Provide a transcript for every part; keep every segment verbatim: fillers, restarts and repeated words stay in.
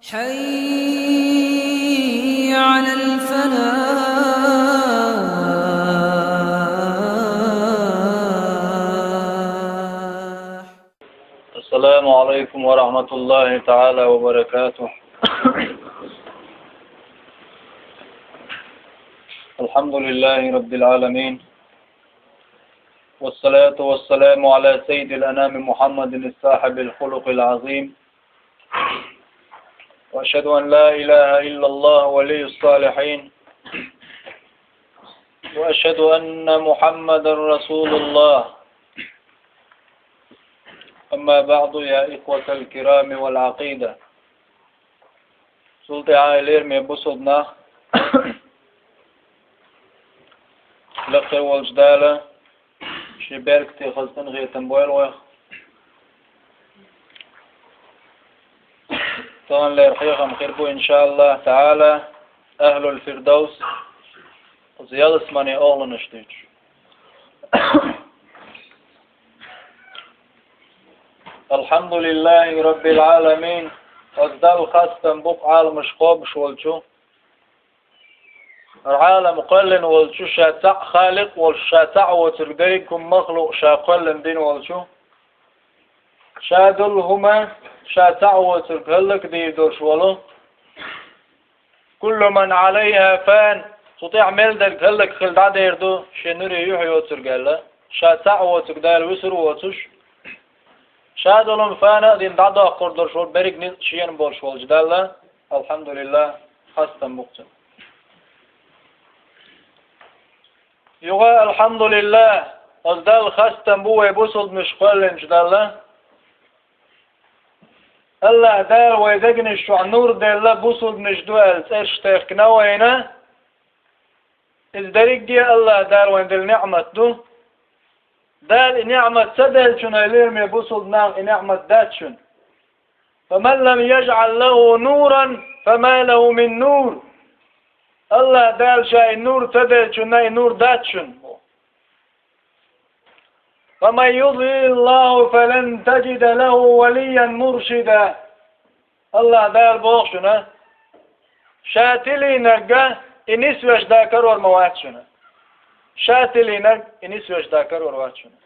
حي على الفلاح. السلام عليكم ورحمة الله تعالى وبركاته. الحمد لله رب العالمين، والصلاة والسلام على سيد الأنام محمد صاحب الخلق العظيم، وأشهد أن لا إله إلا الله ولي الصالحين، وأشهد أن محمدا رسول الله. أما بعد، يا إخوة الكرام والعقيدة. Цул тӀаьхьа, лераме бусалба нах, лакхе волчу Дала шен беркате хаза къинхетам бойла вайх. Таханлера хьехам хир бу, иншааллахӀ таӀала, Ахьлул Фирдавс, оцу ялсаманин охӀланаш дуьйцуш. الحمد لله رب العالمين. Оцу Далла хастам бу-кх Ӏаламаш кхобуш волчу, хӀара Ӏалам кхоьллина волчу, ша цхьаъ Халикъ волуш, ша цхьаъ воцург дерриг хӀума махлукъ ша кхоьллина дина волчу, ша долу хӀума, ша цхьаъ воцург хӀаллакдийр долуш волу. كل من عليها فان. Цу тӀехь мел дерг хӀаллакьхила дӀадер ду, шен нуре юьхь йоцург аьлла. Ша цхьаъ воцург Дала вуьсур а воцуш, ша долу хӀума фана а дина дӀадоккхур долуш волу берриг ницкъ шена болуш волчу Далла, алхьамдулиллахӀ, хастам бу-кх цунна. Юха, алхьамдулиллахӀ, оцу Далла хастам бу вай бусалбанаш кхоьллинчу Далла. АллахӀ Дала вай дегнаш чохь нур делла, бусалбанаш ду аьлла цӀераш техкина вайна. Иза дерриге а АллахӀ Дала вайна делла неӀмат ду. Дала и неӀмат ца делчунна, лераме бусалба нах, и неӀмат дац шуна. فمن لم يجعل له نورا فما له من نور. АллахӀ Дала ша и нур ца делчунна, и нур дац шуна. ومن يضلل الله فلن تجد له وليا مرشدا. АллахӀ Дала боху шуна, ша тилийнарг и нисвеш да карор ма вац шуна. Ша тилийнарг и нисвеш да карор вац шуна.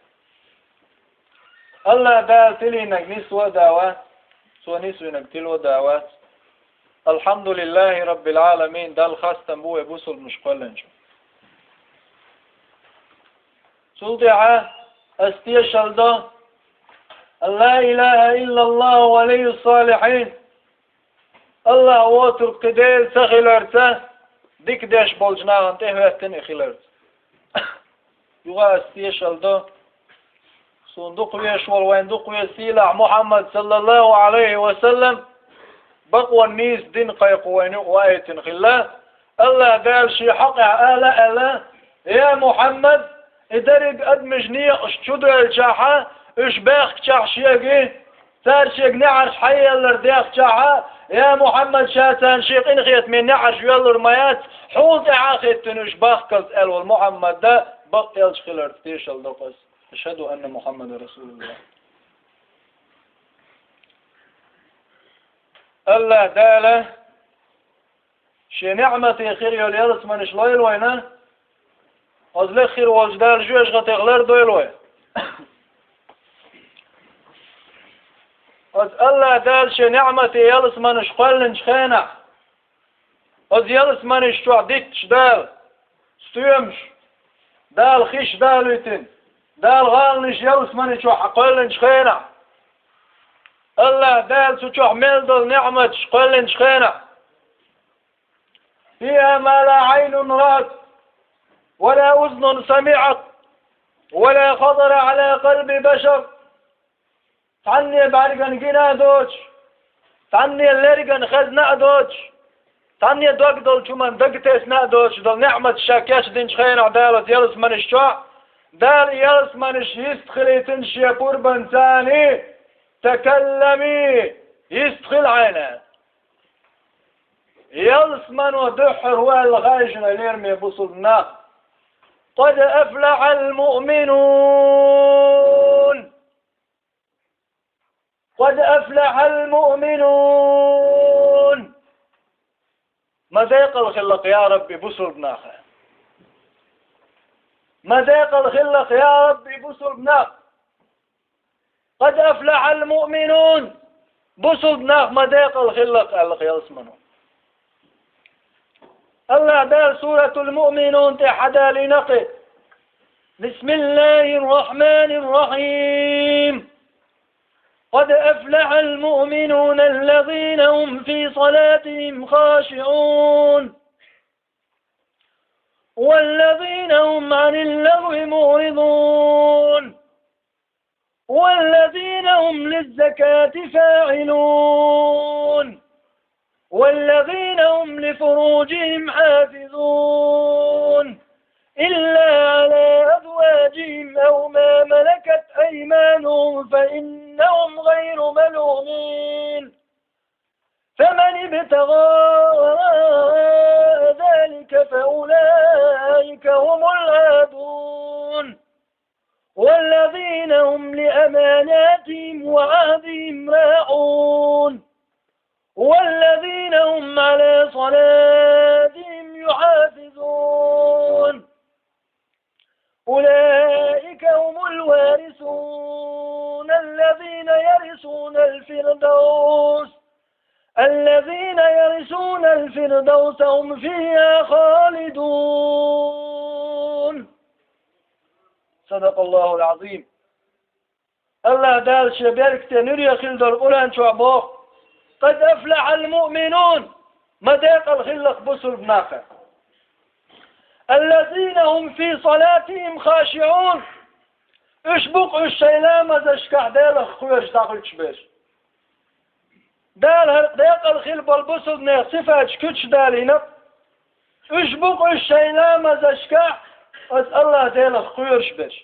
АллахӀ Дала тилийнарг нисво а да вац, цо нисвинарг тило а да вац. АлхьамдулиллахӀи раббил Ӏаламин, Далла хастам бу вай бусалбанаш кхоьллинчу. Цул тӀаьхьа ас тешалла до: لا إله إلا الله ولي الصالحين. АллахӀ воцург кхин Дела ца хиларца, дика деш болчу нахана тӀехӀоьттина и хиларца. Юха ас тешалла до, суна дукха везаш волу вайн дукха веза сийлахь Мухьаммад, саллаллахӀу Ӏалайхи ва саллам, бакъонан нийса дин кхайкхо вайна юкъа ваийтина хилла. АллахӀ Дала шен хьокъехь ала аьлла: «Я Мухьаммад, и дерриг адамаш некъаш чудоьллачохь, уьш баьхкачохь шега, цара шега неӀарш хьаеллар дехчахьа, я Мухьаммад, ша царна шен къинхетаме неӀарш йоьллур ма яц, хьула тӀаьхьа а хӀиттина уьш бахкалц», — аьлла волу Мухьаммада бакъ элча хиларца тешалла до-кх ас. أشهد أن محمدا رسول الله. АллахӀ Дала шен неӀмате хир йолу ялсаманаш лойла вайна, оцу леххира волчу Дала жоьжахатех лардойла вай. Оцу АллахӀ Дала шен неӀмате ялсаманаш кхоьллинчу хенахь, оцу ялсаманаш чохь дитташ Дала стоьмаш, Дала хиш далуьйтина, Дала гӀаланаш ялсамани чохь кхоьллинчу хенахь, АллахӀ Дала цу чохь мел долу неӀматаш кхоьллинчу хенахь, فيها ما لا عين رأت، ولا أذن سمعت، ولا خطر على قلب بشر. Цхьанне бӀаьргана гина а доцуш, цхьанне лергана хезна а доцуш, цхьанне дог долчу хӀуманна дагатесна а доцуш долу неӀматаш ша кечдинчу хенахь Дала оцу ялсаманаш чохь, Дала и ялсаманаш йистхилийтина шен пурбанца: تكلمي, йистхила хьайна. Ялсамано дуьххьара ву аьлла хаийшина, лераме бусалба нах. قد أفلح المؤمنون. قد أفلح المؤمنون. Ма декъала хилла-кх, я Рабби, бусулба нах. Ма декъала хилла-кх, я Рабби, бусулба нах. قد أفلح المؤمنون. Бусулба нах, ма декъала хилла-кх, аьлла-кх ялсмано. АллахӀ Дала Суратул Муъминун тӀа хьадалийна-кх: بسم الله الرحمن الرحيم. قد أفلح المؤمنون الذين هم في صلاتهم خاشعون. والذين هم عن اللغو معرضون. والذين هم للزكاة فاعلون. والذين هم لفروجهم حافظون. إلا على أزواجهم أو ما ملكت أيمانهم فإنهم غير ملومين. فمن ابتغى وراء ذلك فأولئك هم العادون. والذين هم لأماناتهم وعهدهم راعون. والذين هم على صلاتهم يحافظون. أولئك هم الوارثون الذين يرثون الفردوس، الذين يرثون الفردوس هم فيها خالدون. صدق الله العظيم. АллахӀ Дала шен беркате нуьре хила долу Къуръан чохь боху: قد أفلح المؤمنون. Ма декъала хилла-кх бусулба нах. الذين هم في صلاتهم خاشعون. Уьш бу-кх уьш шайн ламазашкахь Делах кхоьруш дӀахуьттуш берш. Дала хӀара декъала хилла болу бусулба нехан сифаташ куьцаш далийна. Уьш бу-кх уьш шайн ламазашкахь оцу АллахӀ Делах кхоьруш берш.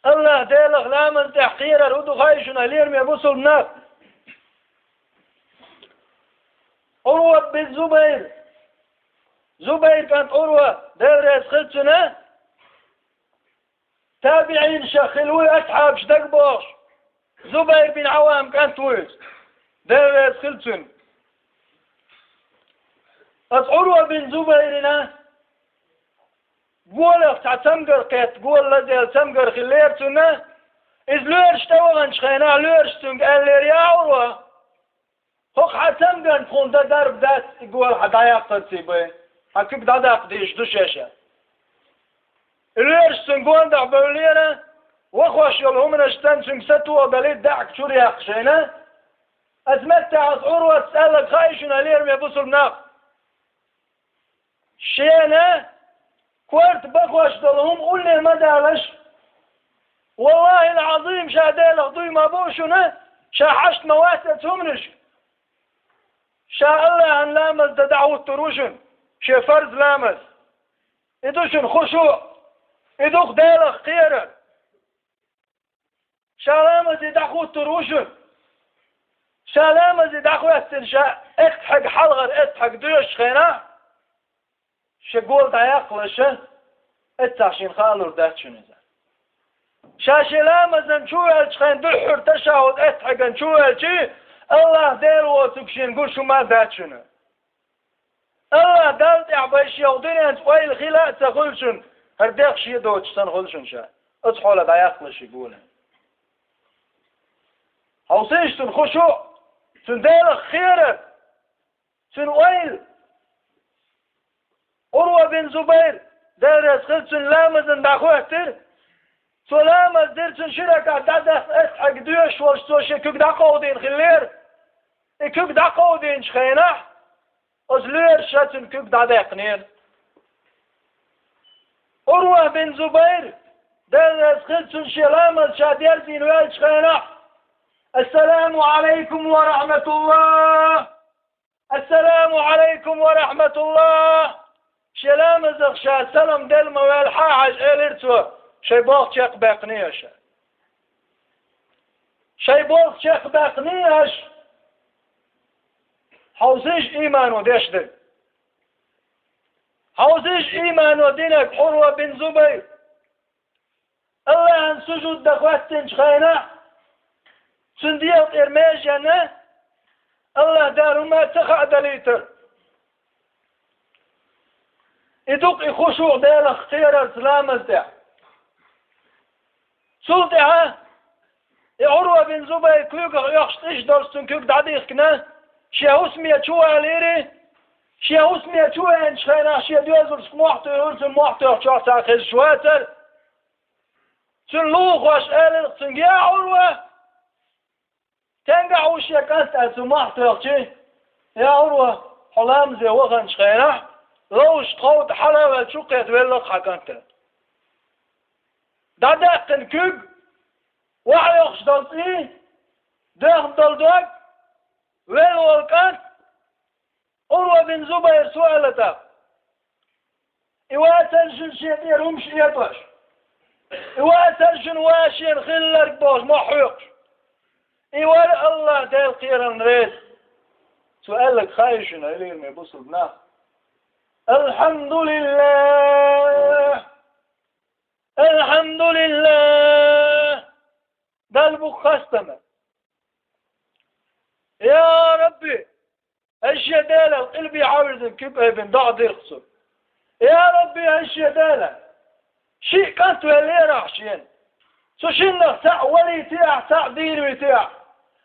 АллахӀ Делах ламаз тӀехь кхерар хӀун ду хаий шуна, лераме бусулба нах? Ӏурва бин Зубайр. Зубайр кӀант Ӏурва, Дела реза хила цунна, табиӀинашах хилла вуй, асхьабаш дага бохуш, Зубайр бин Ӏаввам кӀант ву иза, Дела реза хила цунна. Оцу Ӏурва бин Зубайрина голах цхьа цамгар кхетта, гола лазаелла цамгар хиллера цунна, иза лоьраш тӀе ваханчу хенахь, лоьраша цуьнга аьллера: «Я Ӏурва, хӀокху хьан цамгарна тхуна дан дарба дац, и гола хьан дӀаяккхарций бен, хьан куьг дӀадаккха дезаш ду шаьш». И лоьраша цуьнан гондахь бевллера, вахош йолу хӀуманаш санна, цуьнга сатоха далийта даьӀахк чур яьккхина. Оцу меттехь оцу Ӏурвас аьлларг хаий шуна, лераме бусулба нах? Шена корта бахош долу хӀума улле ма далаш. ВаллахӀил-Ӏазим, ша Делах дуй ма бу шуна, ша хьашт ма вац оцу хӀуманашка. Ша АллахӀан ламаз дан дӀахӀуттур ву шуна, шен фарз ламаз. И ду шуна хушуъ, и ду-кх Делах кхерар. Ша ламазе дӀахӀуттур ву шуна. Ша ламазе дӀахӀоьттина, ша эцхьаг хьалхара эцхьаг доьшучу хенахь, шен гола дӀаяккхалаш, эццахь шена хаалур дац шуна иза. Ша шен ламазан чу ваьллачу хенахь дуьххьара ташахӀуд эцхьаган чу ваьлча, АллахӀ Дела воцург шена гуш хӀума дац шуна. АллахӀ Далла тӀехь бай шен дуьненца ойла хила а ца хуьлу шуна, хӀара дегӀ шен доцуш санна хуьлу шуна ша. Оцу хьолах дӀаяккхалаш шен гола. Хьовсийша цуьнан хушуъ, цуьнан Делах кхерар, цуьнан ойла. Ӏурва бин Зубайр, Дела реза хила цунна, ламазана дӀахӀоьттира. Цо ламаз дира, цуьнан ши ракаӀат дӀадаккха, эцхьаг доьшуш волуш цо шен куьг дӀакховдийна хиллера. И куьг дӀакховдийначу хенахь, оцу лоьраша цуьнан куьг дӀадаьккхинера. Ӏурва бин Зубайр, Дела реза хила цунна, шен ламаз ша дерзийна ваьллачу хенахь: «Ассаламу Ӏалайкум ва рахьматуллахӀ! Ассаламу Ӏалайкум ва рахьматуллахӀ!» Шен ламазах ша салам делла ма ваьлла хьажа, элира цо, шайн болх чекхбаьккхиний аша. Шайн болх чекхбаьккхиний аша. Хьовсийша иймано деш дерг. Хьовсийша иймано динарг, Ӏурва бин Зубайр. АллахӀан сужуд дан хӀоьттинчу хенахь, цуьнан дегӀа тӀера меженна, АллахӀ Дала хӀума ца хаа далийтар. И дукха и хушуӀ Делах кхерарца ламаз тӀехь. Цул тӀаьхьа и Ӏурва бин Зубайр куьйгах оьхуш тӀиш долуш цуьнан куьг дӀадихкина, шен хӀусаме чу валийра, шен хӀусаме чу веанчу хенахь шен доьзалшка мохь туьйхира, цуьнан мохь тоьхначохь цхьа хезаш вацара. Цуьнан лулахоша элира цуьнга: «Я Ӏурва, стенгахь ву шен кӀант?» — аьлла, цо мохь тоьхча: «Я Ӏурва, хьо ламазе ваханчу хенахь, ловзаш тхов тӀе хьала а ваьлла, чу кхета велла-кх хьан кӀант». ДӀадаьккхина куьг, охьайоккхуш долу цӀий, доьхна долу дог, велла волу кӀант, Ӏурва бин Зубайрас аьлла тӀаккха: «И вацара шуна шен тӀера хӀумаш этӀош? И вацара шуна ва шена хилларг?» — бохуш, мохь хьоькхуш. «И вара АллахӀ Делан кхерам реза». Цо аьлларг хаий шуна, хьоме бусулба нах? «АлхьамдулиллахӀ! АлхьамдулиллахӀ! Далла бу хастам! Я Рабби, хӀай шен Дела!» — аьлла, къилбехьа вирзина куьг айбина доӀа дира цо. «Я Рабби, хӀай шен Дела! Шиъ кӀант веллера ахь шена. Цу шиннах цхьаъ валийти ахь, цхьаъ дийна вити ахь.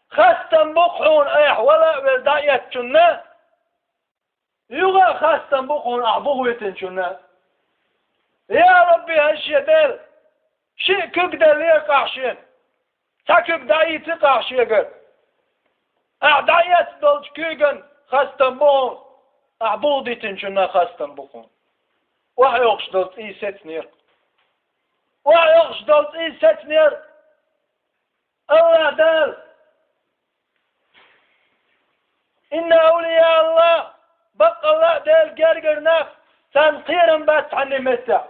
Хастам бу-кх хьуна айхьа вала а велла дӀаэцначунна. Юха а хастам бу-кх хьуна ахь бухавитинчунна. Я Рабби, хӀай шен Дела! Шиъ куьг деллера-кх ахь шена. Цхьа куьг дӀаийци-кх ахь шегара. Ахь дӀаэцна долчу куьйгана хастам бу хьуна, ахь бухадитинчунна хастам бу хьуна». Охьайоккхуш долу цӀий сецнера. Охьайоккхуш долу цӀий сецнера. АллахӀ Дала: «Инна авлияаллахӀ», баккъалла а Делан гергара нах, царна кхерам бац цхьанне меттехь.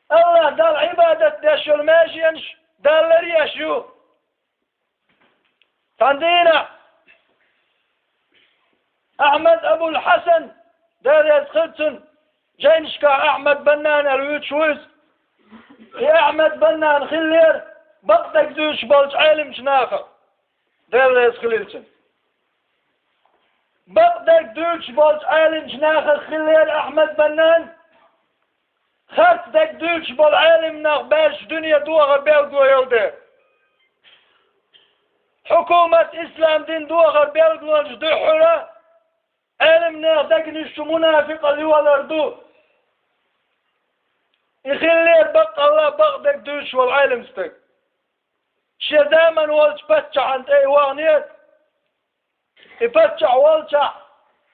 АллахӀ Далла Ӏибадат деш йолу меженаш Далла ларъеш ю. Цхьана дийнахь Ахьмад Абул-Хьасан, Дела реза хила цунна, жайнашкахь Ахьмад Баннан аьлла вуьйцуш ву иза. И Ахьмад Баннан хиллера бакъдерг дуьйцуш болчу Ӏеламчу нахах, Дела реза хилийла цунна. Бакъдерг дуьйцуш болчу Ӏеламчу нахах хиллера Ахьмад Баннан. Харц дерг дуьйцуш болу Ӏеламнах баьрча дуьне дохар белгало йолу дела. Хьукумат ислам дин дохар белгалонаш дуьххьара Ӏеламнехан дегнаш чу мунафикъалла йолар ду. И хиллера баккъалла бакъдерг дуьйцуш волу Ӏелам стаг. Шен заман волчу паччахьан тӀе и ваханера. И паччахь волчохь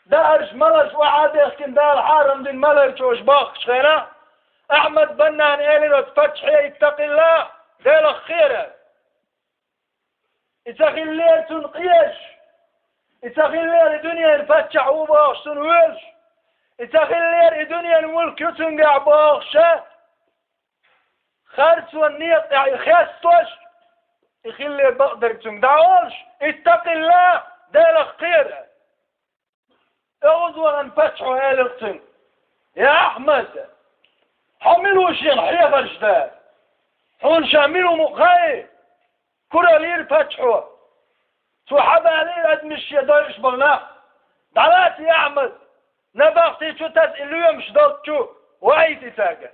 даарш, маларш охьа а дехкина, Дала хьарам дина маларш чу уьш бохкучу хенахь, Ахьмад Баннана элира оцу паччахье: «ИттакъиллахӀ, Делах кхера». И ца хиллера цунна къежаш, и ца хиллера и дуьненан паччахь ву бохуш цунна воьлуш, и ца хиллера и дуьненан мулк ю цуьнгахь бохуша, харцонан некъа тӀехь и хестош, и хиллера бакъдерг цуьнга дӀа а олуш: «ИттакъиллахӀ, Делах кхера». ТӀе оза вахана паччахьо элира цуьнга: «Я Ахьмад, хьо мила ву шена хьехарш дан? Хьуна ша мила ву мукъа хаий?» Кураллийра паччахьо. Цо хьабалийра адамаш шен дойуш болу нах: «ДӀалаца, я Ахьмад, набахти чу таса и лоьмаш долчу чу ваийта и цаьрга».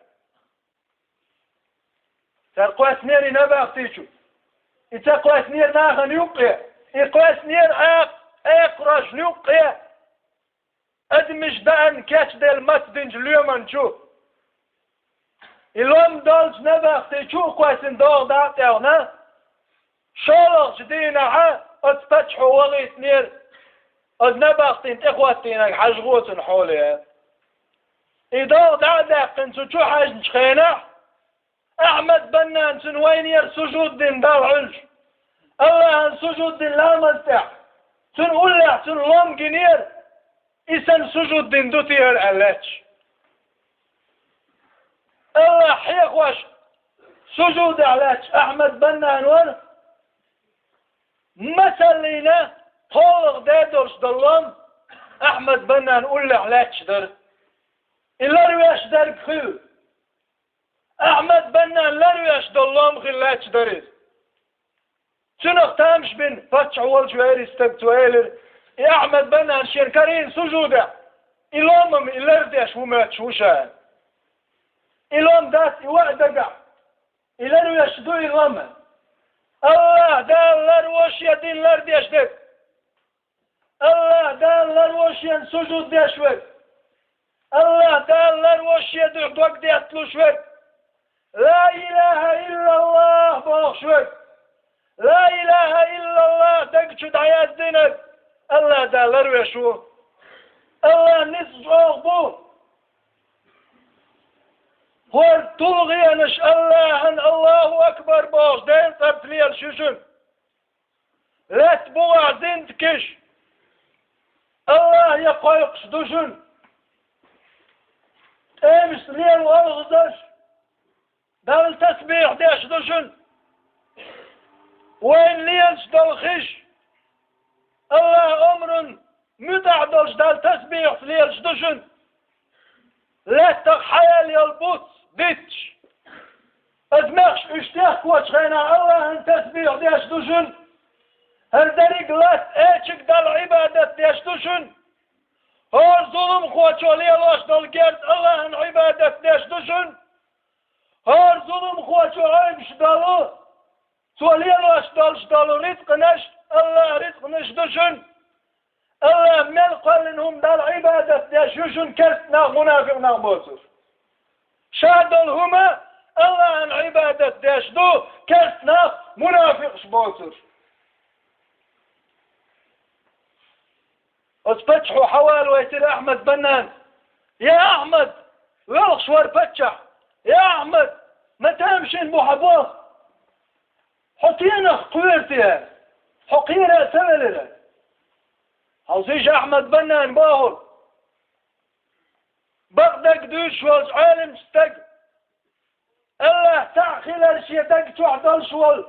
Цара кхоьссинера и набахти чу. И ца кхоьссинера нахана юккъе. И кхоьссинера акх-, экхарошна юккъе, адамаш даьӀна кечделла мацдинчу лоьман чу. И лом долчу набахти чу а кхоьссина догӀа дӀа а тӀевхна, шолгӀачу дийнахьа оцу паччахьо вахийтинера оцу набахтин тӀехӀоттийнарг хьажа гӀо цунна хьоле. И догӀа дӀа а даьккхина цу чу хьаьжначу хенахь, Ахьмад Баннан цуьнан вайнера сужуд дина Далла Ӏуьллуш. АллахӀан сужуд дина ламаз тӀехь. Цуьнан уллехь цунна лом гинера, и санна сужуд дина ду те хӀара аьлла лаьтташ. АллахӀ хьехош сужудехь лаьтташ Ахьмад Баннан вара. Масаллина, кхоалгӀа дедалш долу лом Ахьмад Баннан уллехь лаьтташ дара. И ларвеш дерг хилла. Ахьмад Баннан ларвеш долу лом хилла лаьтташ дара иза. Цунах тамаш бина паччахь волчу веара и стаг, цо элира: «И Ахьмад-Банан шен карийна сужудехь, и лом-м, и лардеш ву моьттуш ву ша». И лом дац и ваъ дагахь, и ларвеш ду и лом. АллахӀ Дала ларво шен дин лардеш дерг. АллахӀ Дала ларво шена сужуд деш верг. АллахӀ Дала ларво шен дуьхьа дог детталуш верг. «Ла илаха иллаллахӀ» бохуш верг. «Ла илаха иллаллахӀ» даг чу дӀаяздинарг АллахӀ Дала ларвеш ву. АллахӀан ницкъ чӀогӀа бу. ХӀора тулгӀенаш АллахӀан «Аллаху акбар» бохуш Делан цӀарца лелаш ю шуна. Лаьтта бухахь зиндакаш АллахӀе кхойкхуш ду шуна. ТӀемашца лела олхазарш Далла тасбихь деш ду шуна. Вайна лелаш долу хиш АллахӀан омрана муьтӀахь долуш Далла тасбихьца лелаш ду шуна. Лаьттах хьаяьлла йолу буц дитташ, аса мехаш уьш техкочу хенахь АллахӀан тасбихь деш ду шуна. ХӀара дерриг латта эчиг Далла Ӏибадат деш ду шуна. ХӀора зуламхочо лелош долу герз АллахӀан Ӏибадат деш ду шуна. ХӀора зуламхочо Ӏойбуш долу, цо лелош долуш долу рицкъанаш АллахӀан рицкъанаш ду шуна. АллахӀа мел кхоьллина хӀума Далла Ӏибадат деш ю шуна керста нах, мунафикъ нах боцурш. Ша долу хӀума АллахӀан Ӏибадат деш ду керста нах, мунафикъаш боцурш. Оцу паччахьо хьавалавайтира Ахьмад-Баннан: «Я Ахьмад, велхаш вара паччахь! Я Ахьмад, ма тамашийна бу хьан бо! Хьо стенах кхоьру те? Хьо кхера а ца велира?» Хьовсийша, Ахьмад-Баннан бохург, бакъдерг дуьйцуш волчу Ӏеламчу стага, АллахӀ цхьаъ хилар шен даг чохь долуш волу,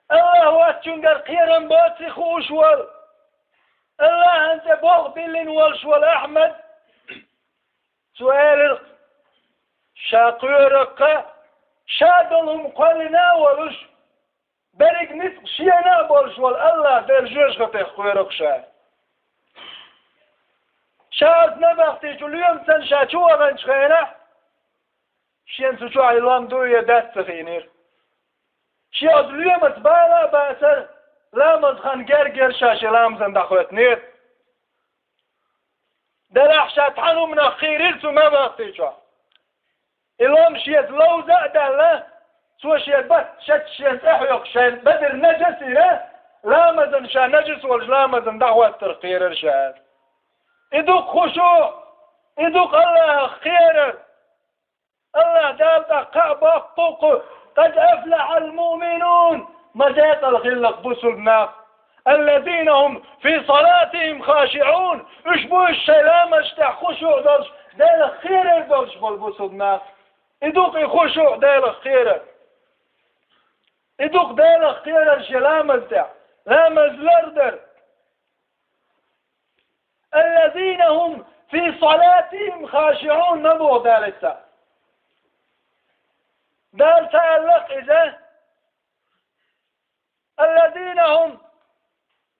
АллахӀ воцчуьнгара кхерам боций хууш волу, АллахӀан цӀе болх биллина волуш волу Ахьмад, цо элира: «Ша кхоьру-кх, ша долу хӀума кхоьллина а волуш, берриг ницкъ шена а болуш волу АллахӀ Дела жоьжахатех кхоьру-кх ша. Ша оцу набахтечу лоьмаца ша чу ваханчу хенахь, шена цу чохь и лом ду я дац ца хиънера. Шен оцу лоьмаца бала а бацара, ламазан хан герга яра, ша шен ламазан дӀахӀоьттинера. Делахь ша цхьана хӀуманах кхийрира цу набахти чохь. И лом шеца ловза а даьлла, цо шен батта шаьш шена тӀе хьоькхуш, шайн бедар нажас йира, ламазан ша нажас волчу ламазан дӀахӀоттарх кхерара ша». И ду-кх хушуъ, и ду-кх АллахӀах кхерар. АллахӀ Дала тӀаккха кхаъ боккху-кх: «Къад афлахьал муъминун», ма декъала хилла-кх бусулба нах. «Аллазина хӀум фи салатихӀим хашиӀун», уьш бу уьш шайн ламазаш тӀехь хушуъ долуш, Делах кхерар долуш болу бусулба нах. И ду-кх и хушуъ, Делах кхерар. И ду-кх Делах кхерар шен ламаз тӀехь, ламаз лардар. «Аллазина хӀум фи салатихӀим хашиӀун», ма боху Дала цкъа. Дала ца аьлла-кх иза: «Аллазина хӀум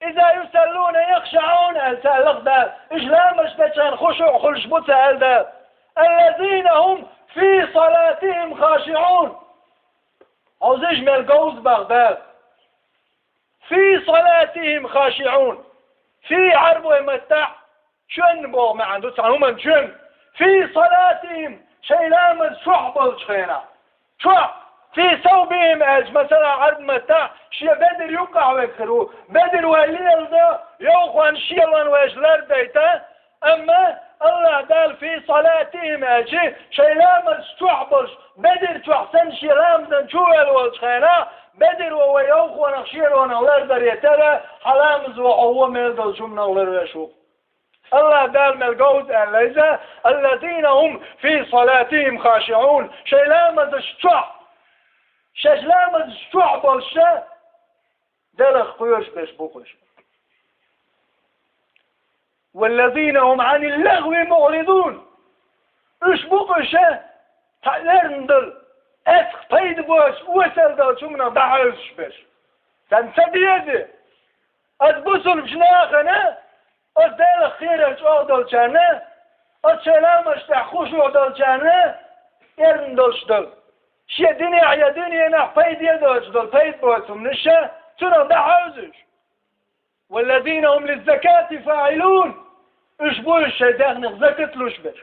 иза юсаллуна яхшаӀун», аьлла ца аьлла-кх Дала. Уьш ламазаш дечохь хушуъ хуьлуш бу ца аьлла Дала. «Аллазина хӀум фи салатихӀим хашиӀун». Хьовсийша, мел говза боху Дала. «Фи салатихӀим хашиӀун». «Фи» Ӏарбой маттахь «чоьнна» боху маьӀна ду, цхьана хӀуманна чоьнна. «Фи салатихӀим», шайн ламаз чохь болчу хенахь. Чохь. «Фи саубихӀим» аьлча, масала, Ӏарбой маттахь шен бедар юккъахь верг хир ву. Бедар вай леладо, йовхонна шелонна вай лардайта, амма АллахӀ Дала «фи салатихӀим» аьлча, шайн ламазаш чохь болуш, бедар чохь санна шен ламазан чу ваьлла волчу хенахь, бедар вай, вай йовхонах, шелонах лардаре тера, хьан ламаз ву, хьо вон мел долчу хӀуманах ларвеш ву. АллахӀ Дала мел говза аьлла иза: «Аллазина хӀум фи салатихӀим хашиӀун», шайн ламазаш чохь, шаьш ламазаш чохь болуш ша, Делах кхоьруш берш бу-кх уьш. «Валлазина хӀум Ӏанил лагӀви муӀридун». Уьш бу-кх уьш, цхьа эрна долу, эцхьа пайда боцуш, осал долчу хӀуманах дӀахьаьвсаш берш. Царна ца деза. Оцу бусулбачу нахана, оцу Делах кхерар чӀогӀа долчарна, оцу шайн ламазаш тӀехь хушуӀ долчарна эрна долуш долу, шен динехь я дуьненахь пайде а доцуш долу пайда боцу хӀуманаш, цунах дӀахьовзуш. والذين هم للزكاة فاعلون. Уьш бу уьш шайн даьхнех закат луш берш.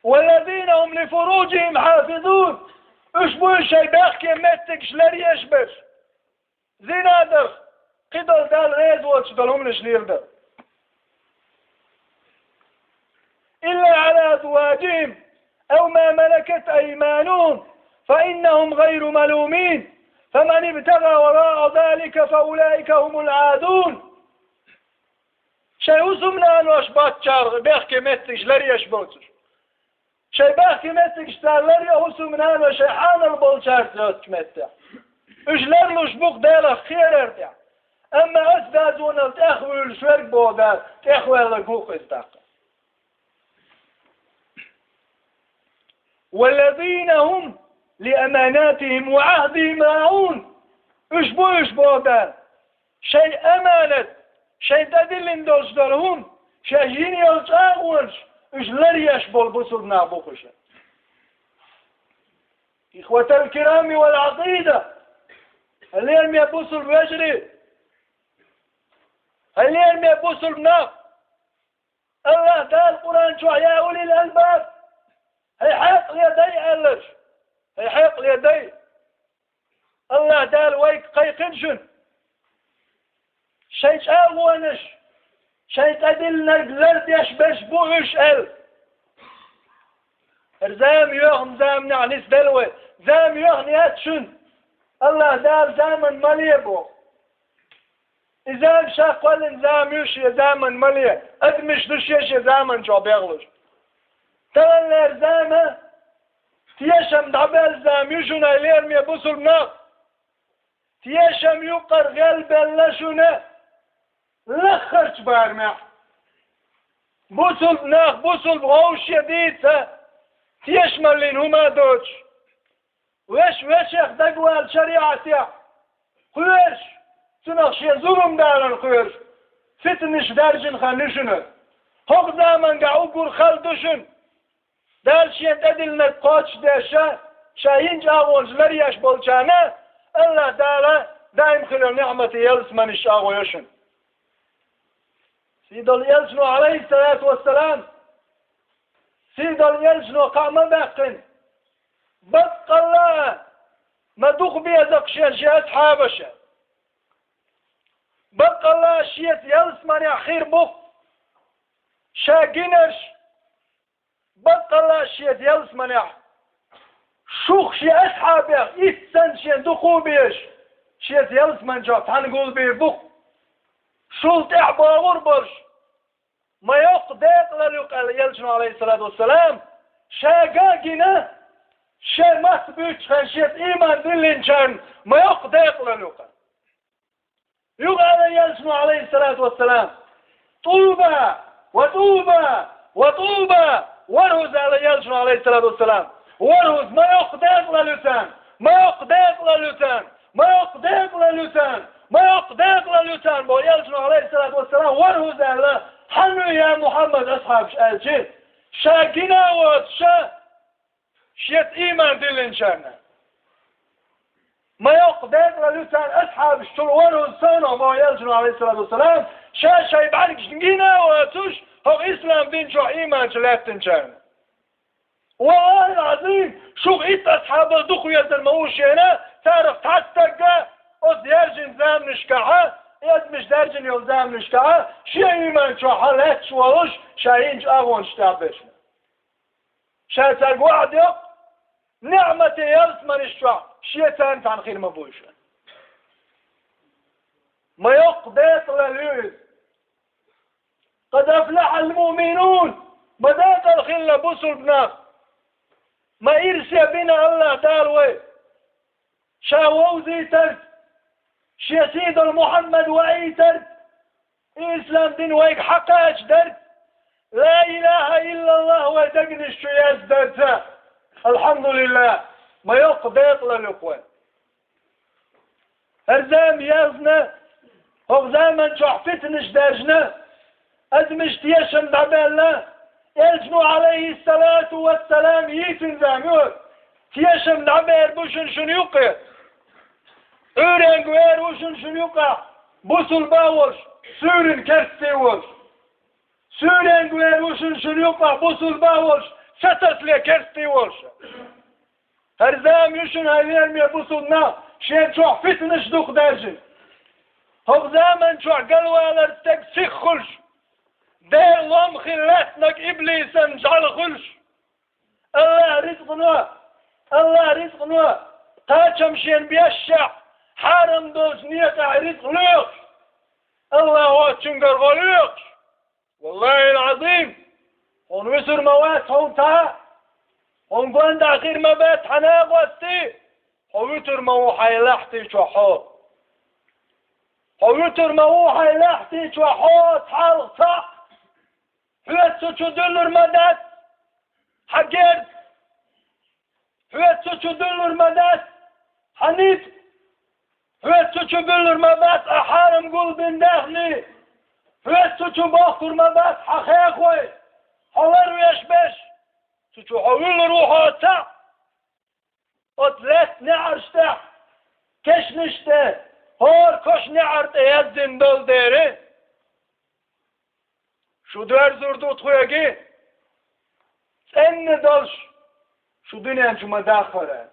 والذين هم لفروجهم حافظون. Уьш бу уьш шайн бехке меттигаш ларъеш берш. Зина дарх, кхидолу Далла реза воцуш долу хӀуманаш леладар. إلا على أزواجهم أو ما ملكت أيمانهم فإنهم غير ملومين، فمن ابتغى وراء ذلك فأولئك هم العادون. Шайн хӀусамнанош бац цара бехке меттигаш ларъеш боцуш. Шайн бехке меттигаш цара ларъе, хӀусамнана шайн хьанал болчаьрца йоцучу меттехь. Уьш ларлуш бу-кх Делах кхерар тӀехь. Амма оцу дозанал тӀехвуьйлуш верг, боху Дала, тӀехваьлларг ву-кх иза тӀаккха. والذين هم لأماناتهم وعهدهم راعون. Уьш бу уьш, боху Дала, шайн аманат, шайн тӀедиллина долуш долу хӀума, шаьш йина йолу чӀагӀонаш, уьш ларъеш болу бусулба нах бу-кх уьш. إخوة الكرام والعقيدة. Хьоме бусулба вежарий! Хьоме бусулба нах! АллахӀ Дала Къуръан чохь: يا أولي الألباب, хӀай хьекъале дай, аьлларш. ХӀай хьекъале дай. АллахӀ Дала вайга кхайкхина шуна, шайн чӀагӀонаш, шайн тӀедиллинарг лардеш берш бу уьш аьлла. ХӀара зама йоьхна заманахь нисделла вай. Зама йоьхна яц шуна. АллахӀ Дала заман ма ле боху. И зама ша кхоьллина зама ю, шен заман ма ле, адамаш ду шен-шен заман чохь бегӀлуш. Таханлера зама тешам дӀабаьлла зама ю шуна, хьоме бусулба нах. Тешам юккъара гӀелбелла шуна лаххарчу барамехь. Бусулба нах, бусулба вовшашна дийца, тешамаллин хӀума доцуш. Веш вешех дагавала шариӀатехь кхоьруш, цунах шен зулам даларна кхоьруш, фитнаш даьржина хан ю шуна. ХӀокху заманахь уггар хала ду шуна. Дала шен тӀедиллинарг кхочушдеш, ша йина чӀагӀонаш ларъеш болчарна, АллахӀ Дала даим хилла ниӀматан ялсаманеш чӀагӀо йо шуна. Сийдолу элчано, Ӏалайхиссалату вассалам, сийдолу элчано кхаъ ма баьккхина, баккъалла а ма дукха беза-кх шен шен асхьабаша. Баккъалла а шеца ялсаманехь хир бу-кх ша гинарш. Баккъалла а шеца ялсаманехь шух шен асхьабех итт санна шен дукха а безаш, шеца ялсамани чохь цхьаьна гулбийр бу-кх. Шул тӀаьхьа богӀур болуш, ма йоккха декъалалла ю-кх аьлла элчано, Ӏалайхиссалату вассалам, ша гина, шен мотт буьйцучу хенахь шеца ийман диллинчарна ма йоккха декъалалла ю-кх аьлла. Юха аьлла элчано, Ӏалайхиссалату вассалам: «ТӀуба, ва тӀуба, ва тӀуба, ворхӀазза», аьлла элчано, Ӏалайхиссалату вассалам. «ВорхӀазза, ма йоккха декъалалла ю царна, ма йоккха декъалалла ю царна, ма йоккха декъалалла ю царна, ма йоккха декъалалла ю царна», боху элчано, Ӏалайхиссалату вассалам, «ворхӀазза», аьлла. «Хьан ю, я Мухьаммад, асхьабаш?» аьлча, ша гина а воцуш, шеца ийман диллинчарна ма йоккха декъалалла ю царна асхьабаш, цул ворхӀазза со-кх, боху элчано, Ӏалайхиссалату вассалам, ша шайн бӀаьргашна гина а воцуш, хӀокху ислам дин чохь ийманца лаьттинчарна. ВаллахӀил-Ӏазим, шух итт асхьабал дукха везар ма ву шена, царах цхьа стаг а оцу даьржина заманашкахь, и адамаш даьржина йолу заманашкахь, шен ийман чохь лаьтташ волуш, ша йина чӀагӀонаш тӀехь берш. Ша цаьрга ваӀда йо-кх, ниӀматан ялсаманеш чохь шен царна цхьаьна хир ма бу уьш. Ма йоккха декъалалла ю иза. «Къад афлахьал муъминун», ма декъала хилла бусулба нах. Ма ирсе бина АллахӀ Дала вай ша вовзийтарца, шен сийдолу Мухьаммад ваийтарца, и ислам дин вайга хьакхачадарца, ла илахӀа иллаллахӀ вайн дегнаш чу яздарца. АлхьамдулиллахӀ, ма йоккха декъалалла ю-кх вайн. ХӀара зама яьлча, хӀокху заман чохь фитнаш даьржина, адамаш тешам дӀабаьлла, Элчано, Ӏалайхиссалату вассалам, йийцина зама ю. Тешам дӀабер бу шуна шуна юккъе. Ӏуьйренга вер ву шуна шуна юккъехь, бусулба а волуш, суьйранна керста а волуш. Суьйренга вер ву шуна шуна юккъехь, бусулба а волуш, сатасале керста а волуш. ХӀара зама ю шуна, хьайн лераме бусулба нах, шен чохь фитнаш дукха даьржина. ХӀокху заман чохь галвалар стаг сиха хуьлуш, Делан лом хилла лаьцнарг иблисан жӀаьла хуьлуш. АллахӀ ризкъано, АллахӀ ризкъано, кхачам шена бешшехь, хьарам долчу некъахь ризкъ лоьхуш, АллахӀо цуьнгара гӀо лоьхуш. Валлахил-Ӏазим, хьуна вуьсур ма вац хьуна цхьа, хьуна гондахь хир ма бац хьан накъостий, хьо вуьтур ма ву хьайн лахьти чохь хьо. Хьо вуьтур ма ву хьайн лахьти чохь хьо, цхьалха цхьаъ. Хьоьца цу чу дуьллур ма дац хьан герз. Хьоьца цу чу дуьллур ма дац хьан ницкъ. Хьоьца цу чу буьллур ма бац хьан хьарам гулбина даьхни. Хьоьца цу чу бохкур ма бац хьан хехой, хьо ларвеш берш. Цу чу хьо вуьллур ву хьо цхьаъ. Оцу лаьцна неӀарш тӀехь, кешнаш тӀе, хӀора кошан неӀар тӀе яздина долу дера. Шу доьрзур ду тхоьга, цӀенна долуш шу дуьнен чу ма даххара.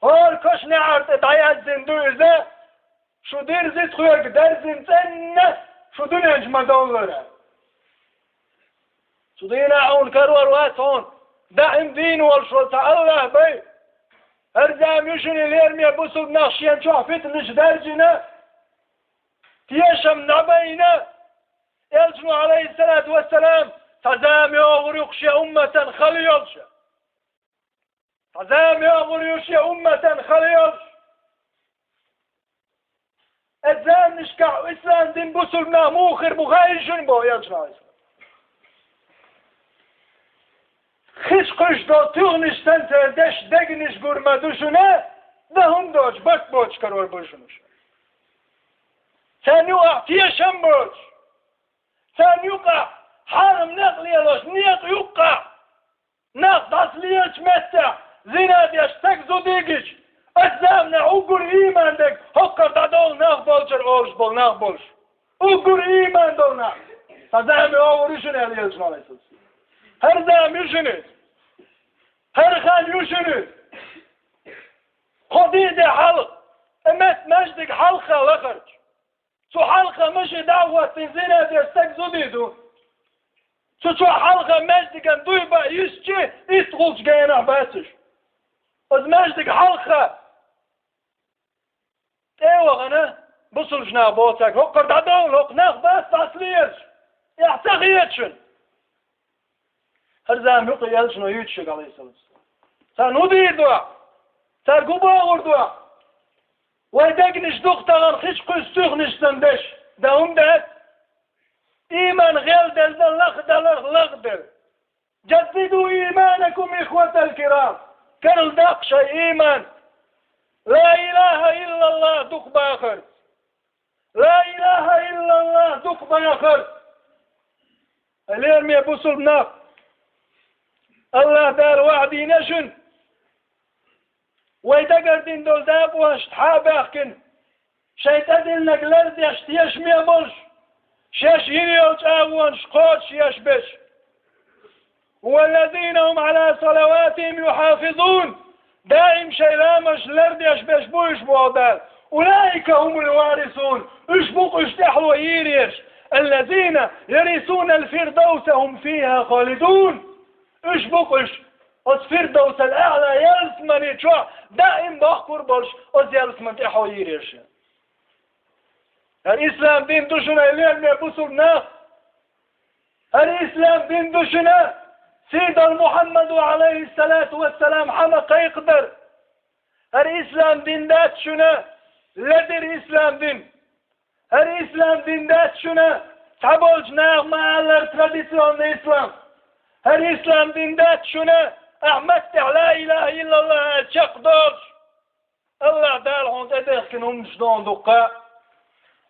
ХӀора кошан неӀар тӀе дӀаяздина ду иза, шу дирзи тхоьга дерзина цӀенна шу дуьнен чу ма довлара. Цу дийнахь хьуна карор вац хьуна, даим дийна волуш волу цхьа АллахӀ бай. ХӀара зама ю шуна, лераме бусулба нах, шен чохь фитнаш даьржина, тешам дӀабайна. Элчано, Ӏалайхиссалату вассалам, цхьа зама йогӀур ю-кх шен умматан хала йолуш. Цхьа зама йогӀур ю шен умматан хала йолуш. Оцу заманашкахь ислам дин бусулба нах муха хир бу хаий шуна, боху Элчано, Ӏалайхиссалам. Хиш кхуьйсуш долу туьхнаш санна церан дешан дегнаш гур ма ду шуна, дан хӀума доцуш, барт боцуш карор бу шуна уьш. Царна юкъахь тешам боцуш, царна юкъахь хьарам некъ лелош, некъа юккъахь, нах дӀасалелачу меттехь зина деш стаг зуда йигича, оцу заманахь уггар ийман дерг хӀокхара дӀадовла нах болчара олуш болу нах болуш. Уггар ийман долу нах. Цхьа зама йогӀур ю шуна, аьлла Элчано, Ӏалайхиссалам. ХӀара зама ю шуна иза. ХӀара хан ю шуна иза. Кхо де хьалха, и метта маьждиг хьалха лахарчу. Цу хьалха машен дӀа а хӀоттийна зина деш стаг зуда ду. Цу чохь хьалха маьждиган дуй баа йисчи, итт гӀулч генахь бацаш. Оцу маьждиг хьалха тӀе а вахана, бусулба нах боху цаьрга: «ХӀокхара дӀадовла, хӀокху нах бац дӀасалелаш, эхь ца хета шуна». ХӀара зама юкъа Элчано юьйцуш, Ӏалайхиссалату вассалам. Царна хӀун дийр ду ахь? Цаьрга хӀун бохур ду ахь? Вай дегнаш ду-кх тахана хиш кхуьйсу туьхнаш санна деш, дан хӀума дац. Ийман гӀелделла, лахдаларх лахделла. جددوا إيمانكم إخوة الكرام. Карладаккха шайн ийман. Ла илаха иллаллах дукха бахар. Ла илаха иллаллах дукха бахар. Лераме бусулба нах, АллахӀ Дала ваӀда дина шуна. Вай дагардина долу дакъонаш тхьа а баьхкина, шайн тӀедиллинарг лардеш тешаме а болуш, шаьш йина йолу чӀагӀонаш кхочушъеш берш. والذين هم على صلواتهم يحافظون. Даим шайн ламазаш лардеш берш бу уьш, боху Дала. أولئك هم الوارثون. Уьш бу-кх уьш тӀаьхьо йийр ерш. الذين يرثون الفردوس هم فيها خالدون. Уьш бу-кх уьш оцу Фирдавсал-Аъла ялсамани чохь даим бохкур болуш, оцу ялсаман тӀаьхьо йийр ерш. ХӀара ислам дин ду шуна, лераме бусулба нах. ХӀара ислам дин ду шуна, сийдолу Мухьаммада, Ӏалайхиссалату вассалам, хьан ма кхайкхадар. ХӀара ислам дин дац шуна, ледара ислам дин. ХӀара ислам дин дац шуна, цхьаболчу наха ма-аллара, традиционный ислам. ХӀара ислам дин дац шуна, ахь маттехь ла илаха иллаллах аьлла чекхдолуш. АллахӀ Дала хьуна тӀедехкина хӀуманаш ду хьуна дуккха.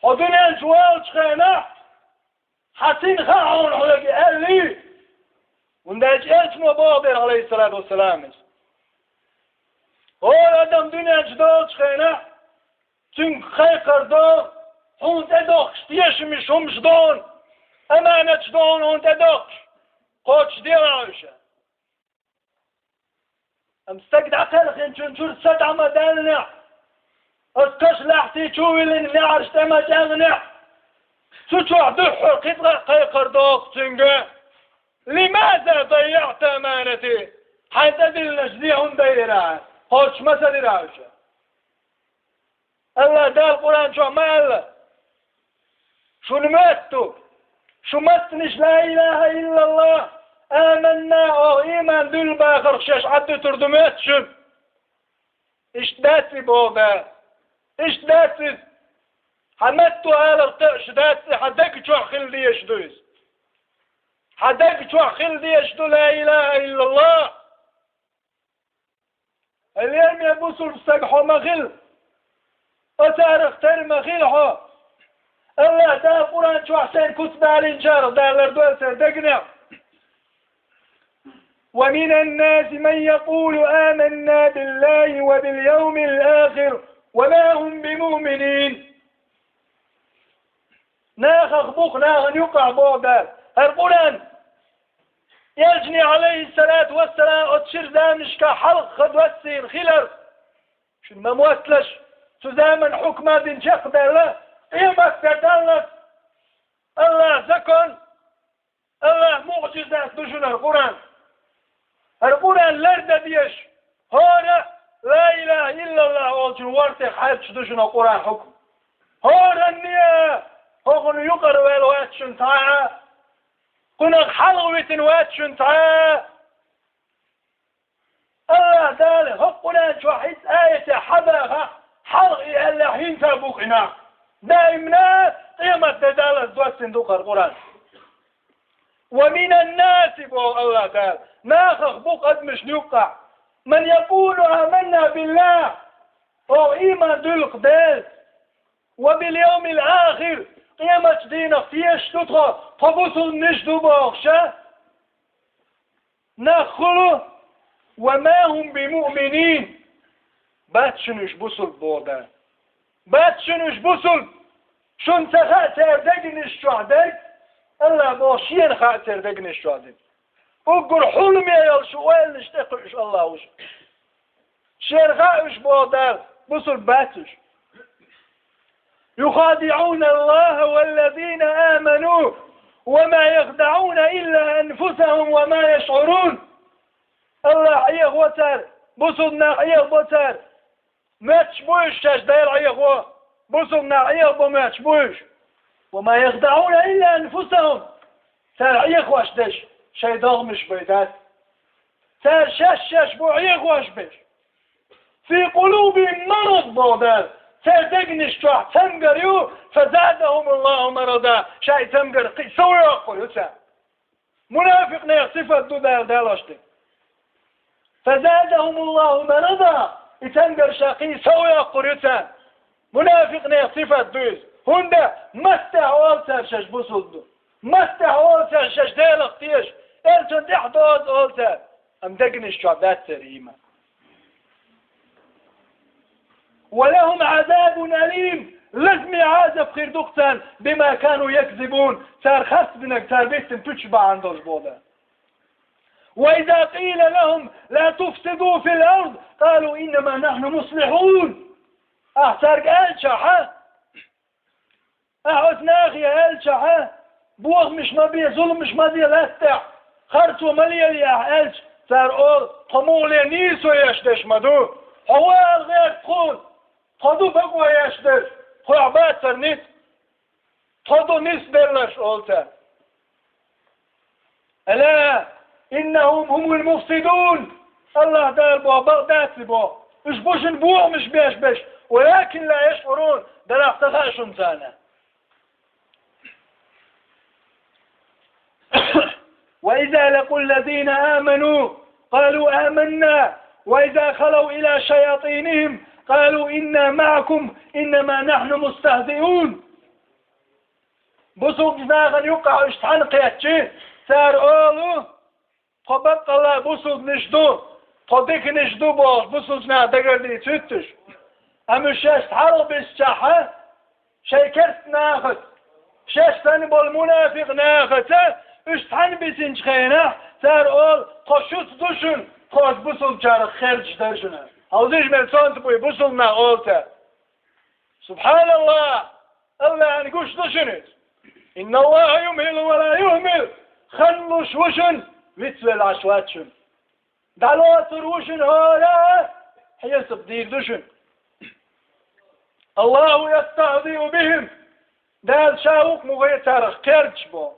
Хьо дуьнен чу валчу хенахь, хьан син хаьа хьуна хьоьга аьллий? ХӀунда аьлча элчано боху дера, Ӏалайхиссалату вассалам, иза: «ХӀора адам дуьнен чу долчу хенахь, цуьнга кхайкхар до хьуна тӀедохкуш тешамаш хӀуманаш ду хьуна, аманаташ ду хьуна, хьуна тӀедохкуш, кхочушде уьш». Амма стаг дӀакхелхинчун чуьра са дӀа ма даьллинехь, оцу каша лаьхьтий чу а виллина, неӀарш тӀе ма чӀагӀнехь, цу чохь дуьххьара кхин цкъа а кхайкхар доху цуьнга: «لماذا ضيعت أمانتي؟» Хьайн тӀедиллинарш зен хӀунда дайира ахь? Кхочуш ма ца дира ахь уьш? АллахӀ Дала Къуръан чохь ма аьлла: «Шуна моьтту, шу маттанаш ла илахӀа иллаллахӀ, аманна, оха ийман дуьллу бахарх шаьш Ӏаддуьтур ду моьтту шуна?» Иштта дац и, боху Дала. Иштта дац иза. Хьан матту алар кхуьуш дац и, хьан даг чохь хила дезаш ду иза. Хьан даг чохь хила дезаш ду ла илахӀа иллаллахӀ. Лераме бусулба стаг хьо ма хила. Оцарах тера ма хила хьо. АллахӀ Дала Къуръан чохь шайн куц далийначарах Дала лардойла церан дегнех. «ومن الناس من يقول آمنا بالله وباليوم الآخر وما هم بمؤمنين». Нахах бу-кх, нахана юккъахь боху Дала. ХӀара Къуръан элчане, Ӏалайхиссалату вассалам, оцу шира заманашкахь хьалха доссийна хилар шуна ма мотталаш, цу заманан хьукмал дина чекхдаьлла, къематде даллалц АллахӀан закон, АллахӀан муӀжизат ду шуна хӀара Къуръан. ХӀара Къуръан лардан дезаш, хӀора а ла илахӀа иллаллахӀ олучун ворта тӀе хьаьрчаш ду шуна Къуръан хьукм. ХӀоранна а, хӀокхунна юкъара ваьлла вац шуна цхьа а, кхунах хьалха витина вац шуна цхьа а. АллахӀ Дала хӀокху Къуръан чохь хӀинца аятехь хьабахахь, хьалха и аьллехь, хӀинца а бу-кх и нах. Даимна а, къематде даллалц доссийна ду-кх хӀара Къуръан. «ومن الناس», боху АллахӀ Дала, нахах бу-кх адамашна юккъахь, «من يقول آمنا بالله», оха ийман дуьллу-кх Делан, «وباليوم الآخر», къематчу дийнах тешаш ду тхо, тхо бусулбанаш ду бохуш а. Нах хуьлу: «وما هم بمؤمنين». Бац шуна уьш бусулба, боху Дала. Бац шуна уьш бусулба. Шуна ца хаьа церан дегнаш чохь дерг, АллахӀа боху, шена хаьа церан дегнаш чохь дерг. Уггар хьуламе йолу шу ойланаш тӀекхуьуш АллахӀ ву шу. Шена хаьа уьш, боху Дала, бусулба бац уьш. «يخادعون الله والذين آمنوا وما يخدعون إلا أنفسهم وما يشعرون». АллахӀ Ӏехаво цара, бусулба нах Ӏехабо цара. Моьттуш бу уьш шаьш Дела Ӏехаво, бусулба нах Ӏехабо моьттуш бу уьш. «وما يخدعون إلا أنفسهم». Цара Ӏехош дерш шайн догӀмаш бен дац. Цара шаьш-шаьш бу Ӏехош берш. «في قلوبهم مرض», боху Дала. Церан дегнаш чохь цамгар ю, «فزادهم الله مرضا», ша и цамгар кхин а сов йоккхур ю царна. Мунафикънех сифат ду Дала далош дерг. «فزادهم الله مرضا», и цамгар ша кхин а сов йоккхур ю царна. Мунафикънех сифат ду иза. ХӀунда маттехь олу цара шаьш бусулба ду? Маттехь олу цара шаьш Делах теша, элчанна тӀаьхьа дозу олу цара, амма дегнаш чохь дац церан ийман. «ولهم عذاب أليم», лазаме Ӏазап хир ду-кх царна, «بما كانوا يكذبون», цара харцдинарг, цара биттина пуьчаш бахьана долуш, боху Дала. «وإذا قيل لهم لا تفسدوا في الأرض قالوا إنما نحن مصلحون». Ахьа цаьрга аьлчахьа, Ахьа оцу нахе аьлчахьа, бохамаш ма бе, зуламаш ма де лаьттахь, харцо ма лелае ахьа аьлча, цара олу: «Тхо муха ле, нийсо еш дерш ма ду. Хьо вон ала гӀерта тхуна. Тхо ду бакъо еш дерш. Тхох бацара ницкъ. Тхо ду нисбелларш», олу цара. «ألا إنهم هم المفسدون». АллахӀ Дала боху, бакъ дац и боху. Уьш бу шуна бохамаш беш берш, «ولكن لا يشعرون», делахь ца хаьа шуна царна. «وإذا لقوا الذين آمنوا قالوا آمنا وإذا خلوا إلى شياطينهم قالوا إنا معكم إنما نحن مستهزئون. Бусулба нахана юкъахь уьш цхьаьна кхетча, цара олу: «Тхо баккъалла бусулбанаш ду, тхо диканаш ду», – бохуш, бусулба нах дагардийца хӀуьттуш. Амма уьш шаьш хьалха бисчахьа, шайн керста нахаца, шаьш санна болу мунафикъ нахаца уьш цхьаьна бисинчу хенахь, цара олу: «Тхо шуьца ду шуна, тхо оцу бусулбачарах кхердаш дара шуна». Хьовзийша, мел цонта буй бусулба нах олу цара. СубхьаналлахӀ! АллахӀна гуш ду шуна иза. «Инна Аллаха юмхӀилу ва ла юхӀмил». Хан луш ву шуна, вицвелла Ӏаш вац шуна. ДӀалоцур ву шуна хӀора, хьесап дийр ду шуна. «Аллаху ястахзиу бихим». Дала ша вукху муха царах кхердаш бо.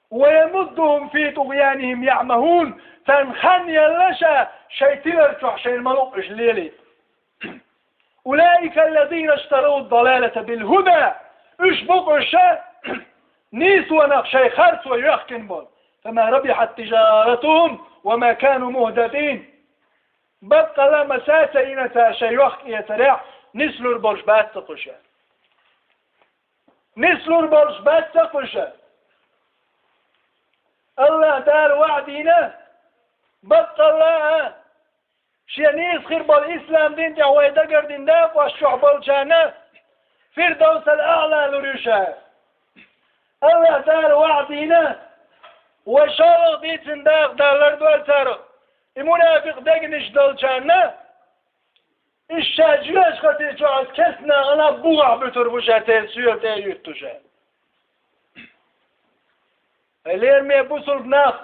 «Ва ямуддухум фи тугъянихим яъмахун». Царна хан елла ша шайн тилар чохь шайна ма-луъу уьш лелийта. «Улаика аллазина иштарав далалата бил худа». Уьш бу-кх уьш, нийсонах шайн харцо йоьхкина болу. «Фама рабихат тижаратухум ва ма кану мухтадин». Баккъалла а ма сацийна цара шайн йохк-эцарехь, нислур болуш бац-кх уьш. Нислур болуш бац-кх уьш. АллахӀ Дала ваӀда дина, баккъалла а, Шен нийса хир болу ислам дин тӀехь вай дагардина дакъош чохь болчарна Фирдавсал АӀла лур ю ша. АллахӀ Дала ваӀда дина, вай шолгӀа дийцина дакъа Дала лардойла царах, и мунафикъ дегнаш долчарна, иза ша жоьжахати чохь аса керстанах ала бухахь буьтур бу ша, церан соьла тӀе а юьтту ша. Ай лераме бусулба нах!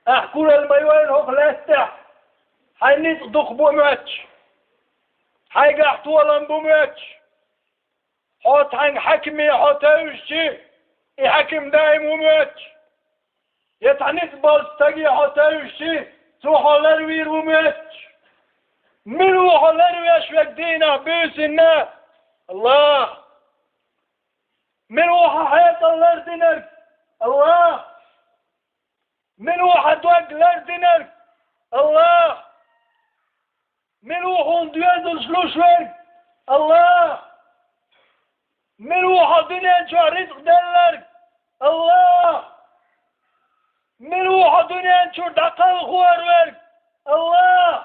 Ахь куралла ма йойла хӀокху лаьттахь, хьайн ницкъ дукха бу моьттуш, хьайгахь толам бу моьттуш, хьо цхьаьнга хьаькаме хьо тевжичи, и хьаькам даим ву моьттуш, я цхьа ницкъ болчу стаге хьо тевжичи, цо хьо ларвийр ву моьттуш. Мила ву хьо ларвеш верг дийнахь буьйсанна? АллахӀ! Мила ву хьан хьекъал лардинарг? АллахӀ! Мила ву хьан дог лардинарг? АллахӀ! Мила ву хьуна доьзалш луш верг? АллахӀ! Мила ву хьо дуьнен чохь рицкъ делларг? АллахӀ! Мила ву хьо дуьнен чуьра дӀакхалхор верг? АллахӀ!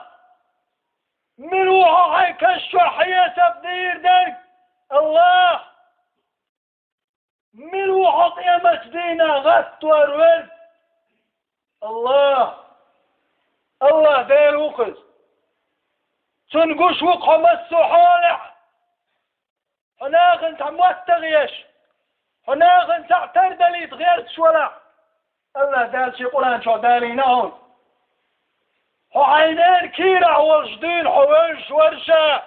Мила ву хьо хьайн каш чохь хьесап дийр дерг? АллахӀ! Мила ву хьо къемат дийнахь гӀаттор верг? АллахӀ! АллахӀ Дела ву-кх иза. Цунна гуш ву-кх хьо массо а хьолехь. Хьо нахана цхьа мотт а гӀеш, хьо нахана цхьаъ тардалийта гӀерташ валахь, АллахӀ Дала Шен Къуръан чохь далийна хьуна. Хьо хьайн ненан кийрахь волуш дуьйна хьо вевзаш вара ша.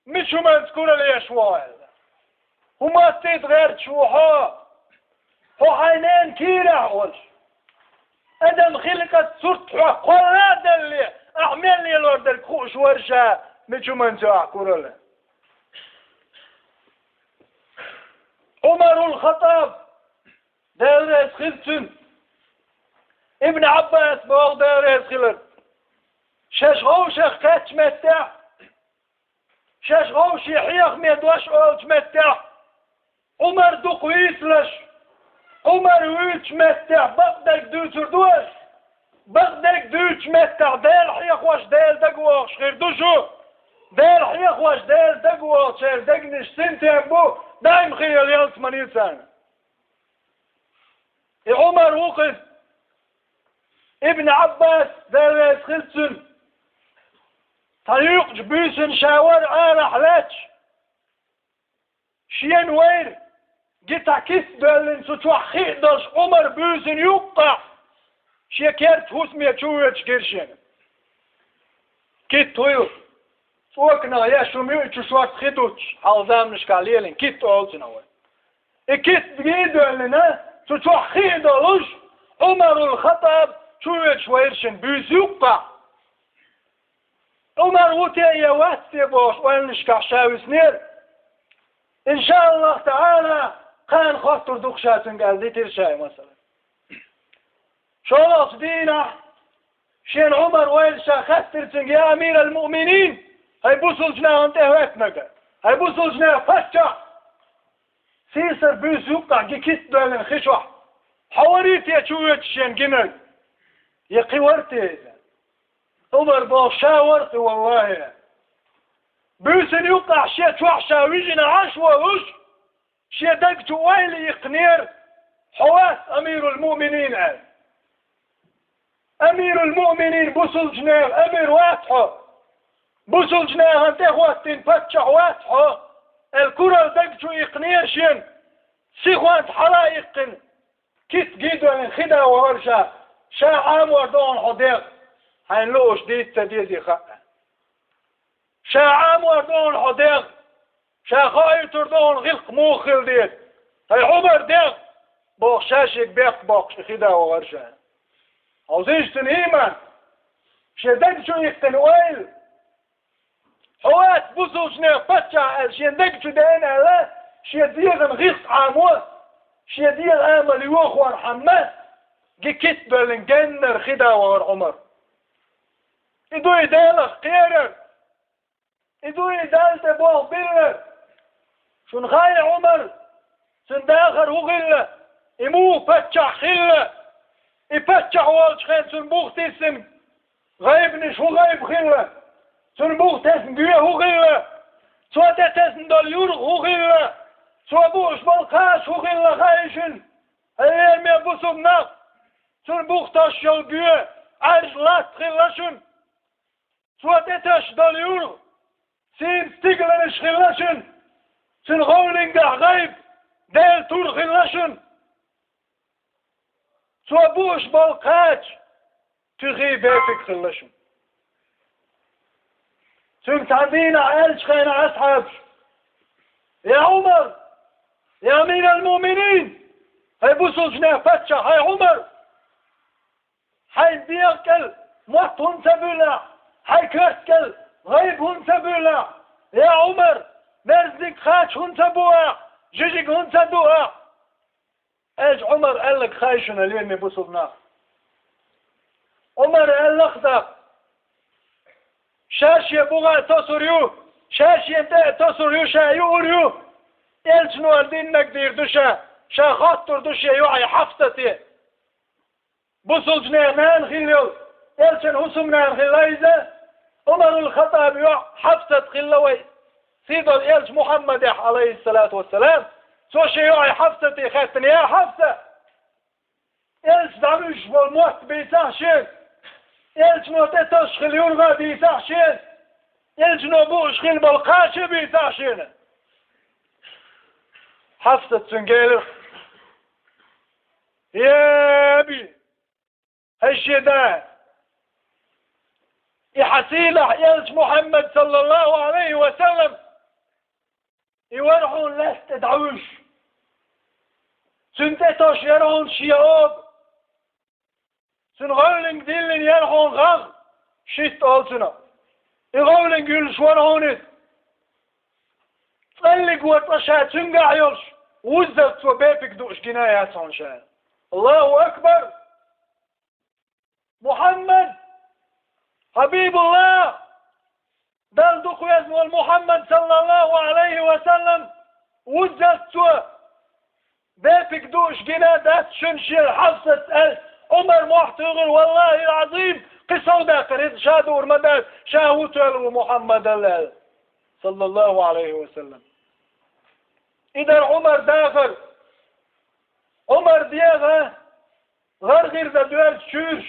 Мича хӀуманца куралла еш ву хьо аьлла? ХӀун моттийта гӀерташ ву хьо? Хьо хьайн ненан кийрахь волуш, адам хилкъат сурт хьох кхолла а делле, ахь мел лелор дерг хууш вара ша, мича хӀуманца ю ахь куралла? Ӏумарул Хаттаб, Дела реза хила цунна, Ибн Ӏаббас боху, Дела реза хиларх, шаьш гӀовшах кхаьчча меттехь, шаьш гӀовше хьехаме дош олучу меттехь, Ӏумар дукха вийцалаш, Ӏумар вуьйцучу меттехь бакъдерг дуьйцур ду аш? Бакъдерг дуьйцучу меттехь Дела хьехош, Дела дагавогӀуш хир ду шу? Дела хьехош, Дела дагавогӀучеран дегнаш синтем бу, даим хир ялсамани царна. И Ӏумар ву-кх иза. Ибн Ӏаббас, Дела реза хила цунна, цхьа юькъачу буьйсанна ша вара арахь лаьтташ, шена вайра, гитахь кист а доьллина, цу чохь хи а долуш, Ӏумар буьйсанна юккъахь шен керта хӀусаме чу воьдуш гира шена. Кист хӀун ю? ЦӀоканах еш хӀума ю, и чу шорта хи дуттуш, хьалха заманашкахь лелийна кист олу цунах вай. И кист гий а доьллина, цу чохь хи а долуш, Ӏумарул Хаттаб чу воьдуш вайра шена буьйса юккъахь. Ӏумар ву те я вац те бохуш ойланашкахь ша виснера. ИншааллахӀ таӀала, кхана хоттур ду-кх ша цуьнга аьлла дитира ша и масала. ШолгӀачу дийнахь Шена Ӏумар ойла ша хаттар цуьнга: «Я амир аль-муъминин, хӀай бусулчу нахана тӀехӀоьттинарг, хӀай бусулчу нехан паччахь, сийсара буьйса юккъахь гин кист доьллина хи чохь, хьо варий те чу воьдуш шена гинарг? Я кхин вара те иза?» Ӏумар боху: «Ша вара кхин, валлахӀи». Буьйсана юккъахь шен чохь ша вижина Ӏаш волуш, шен даг чу ойла иккхинера: «Хьо вац амирул-муъминин», – аьлла. «Амирул-муъминин, бусулчу нехан амир вац хьо, бусулчу нахана тӀехӀоттийна паччахь вац хьо», – аьлла, куралла даг чу иккхинера шена, сихонца хьала а иккхина, кист гин доьллина хи да вахара ша. «Ша Ӏамор ду хьуна хьо дегӀ, хьайна лууш дийца ца дезий хаьа. Ша Ӏамор ду хьуна хьо дегӀ, ша хоуьйтур ду хьуна гӀиллакх муха хила деза, хӀай Ӏумар, дегӀ», – бохуш, ша шега бехк боккхуш и хи да вахара ша. Хьовсийша цуьнан ийман, шен даг чу иккхина ойла. «Хьо вац бусулчу нехан паччахь», – аьлла, шен даг чу деана аьлла, шен дегӀан гӀиллакх Ӏамо, шен дегӀан амал йохорхьама, гин кист доьллина геннара хи да вахара Ӏумар. И ду и Делах кхерар, и ду и Далла тӀе болх биллар. Шуна хаьий, Ӏумар, цуьнан дахар хӀун хилла, и муха паччахь хилла, и паччахь волчу хенахь цуьнан бух тиссина гӀайбанаш хӀун гӀайба хилла, цуьнан бух тесна гоь хӀун хилла, цо тӀетесна долу юргӀа хӀун хилла, цо бууш болу кхача хӀун хилла хаьий шуна? ХӀай лераме бусулба нах, цуьнан бух тосуш йолу гоь Ӏаьржа латта хилла шуна. Цо тӀетосуш долу юргӀа сийна стигаланаш хилла шуна, цуьнан гӀовлингахь гӀайба Делан тур хилла шуна. Цо бууш болу кхача туьхий бепиг хилла шуна. Цуьнга цхьана дийнахь аьллачу хенахь асхьабаша: «Я Ӏумар, я амир аль-муъминин, хӀай бусулчу нехан паччахь, хӀай Ӏумар, хьайн дегӀа кӀел мотт хӀунда ца буьллу ахь? Хьайн коьрта кӀел гӀайба хӀунда ца буьллу ахь? Я Ӏумар, мерзаниг кхача хӀунда ца бу ахь? Жижиг хӀунда ца ду ахь?» Аьлча Ӏумара аьлларг хаьий шуна, лераме бусулба нах? Ӏумара аьлла-кх тӀаккха: «Ша шен бухахь а тосур ю, ша шена тӀе а тосур ю, ша юур ю. Элчано диннарг дийр ду ша, ша хоттур ду шен йоӀе Хьафсате». Бусулчу нехан нана хилла йолу, элчан хӀусамнана хилла иза, Ӏумарул-Хаттабан йоӀ Хьафсат хилла вайн сийдолу элча Мухьаммадехь, Ӏалайхиссалату вассалам. Цо шен йоӀе Хьафсате хаьттина: «Я Хьафса, элча дӀавуьжуш болу мотт бийцахь шена, элчано тӀетосуш хилла юргӀа а бийцахь шена, элчано бууш хилла болу кхача а бийцахь шена». Хьафсат цуьнга элира: «Я аби, хӀай шен да, и хьан сийлахь элча Мухьаммад, саллаллаху Ӏалайхи ва саллам, и вара хьуна лаьтта тӀе дӀавуьжуш. Цуьнан тӀетосуш яра хьуна шен оба. Цуьнан гӀовлинг диллина яра хьуна гӀагӀ, шитта олу цунах. И гӀовлинг юьллуш вара хьуна иза. ЦӀаллиг вара цкъа ша цуьнгахь йолуш, вуззалц цо бепиг дууш гина яц хьуна ша». Аллаху акбар! Мухьаммад, Хьабибуллах, Далла дукха везна волу Мухьаммад, саллаллаху Ӏалайхи ва саллам, вуззалц цо бепиг дууш гина дац шуна шен Хьафсат, аьлла, Ӏумар мохь туьйхира: «Валлахил Ӏазим, кхин сов даьккхира, хӀинца ша дуур ма дац, ша ву тоьлла ву Мухьаммадал», аьлла, саллаллаху Ӏалайхи ва саллам. И дара Ӏумар дахар. Ӏумар дегӀан гӀаргӀира дан доьрзу чуьйраш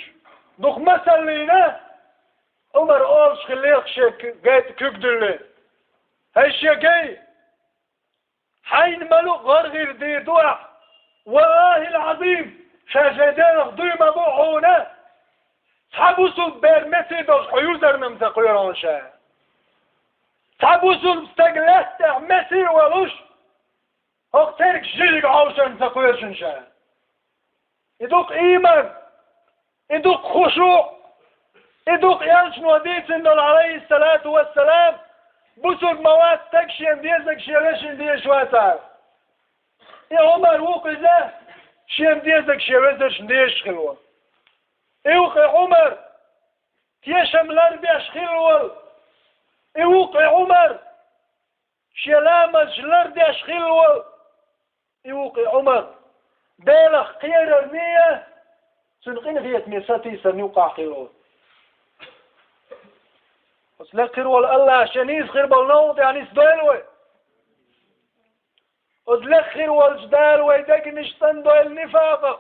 дукха масаллийна, Ӏумар олуш хиллера шен гайта куьг дуьллий: «ХӀай шен гай, хьайна ма-луъу гӀаргӀира дийр ду ахь. Валлахил Ӏазим, ша шайн дегӀах дуй ма бу хьуна, цхьа бусулба бер меций долуш хьо юзарна-м ца кхоьру хьуна ша. Цхьа бусулба стаг лаьтта тӀехь меций а волуш, хӀокху цергаш жижиг Ӏовшарна ца кхоьру шуна ша». И дукха ийман, и дукха хушуъ, и дукха элчано дийцина долу, Ӏалайхиссалату вассалам, бусулба ма вац стаг шен дезарг шен вешина дезаш вацахьара. И Ӏумар ву-кх иза, шен дезарг шен везаршна дезаш хилла волу. И ву-кх и Ӏумар, тешам ларбеш хилла волу, и ву-кх и Ӏумар. Шен ламазаш лардеш хилла волу, и ву-кх и Ӏумар. Делах кхерар ма яц, цуьнан къинхетаме сатийсарна юккъахь хилла волу. Оцу лекха хир волу АллахӀа шен нийса хир болу новкъа тӀехь нисдойла вай. Оцу лекха хир волчу Дала вай дегнаш цӀандойла нифакъах.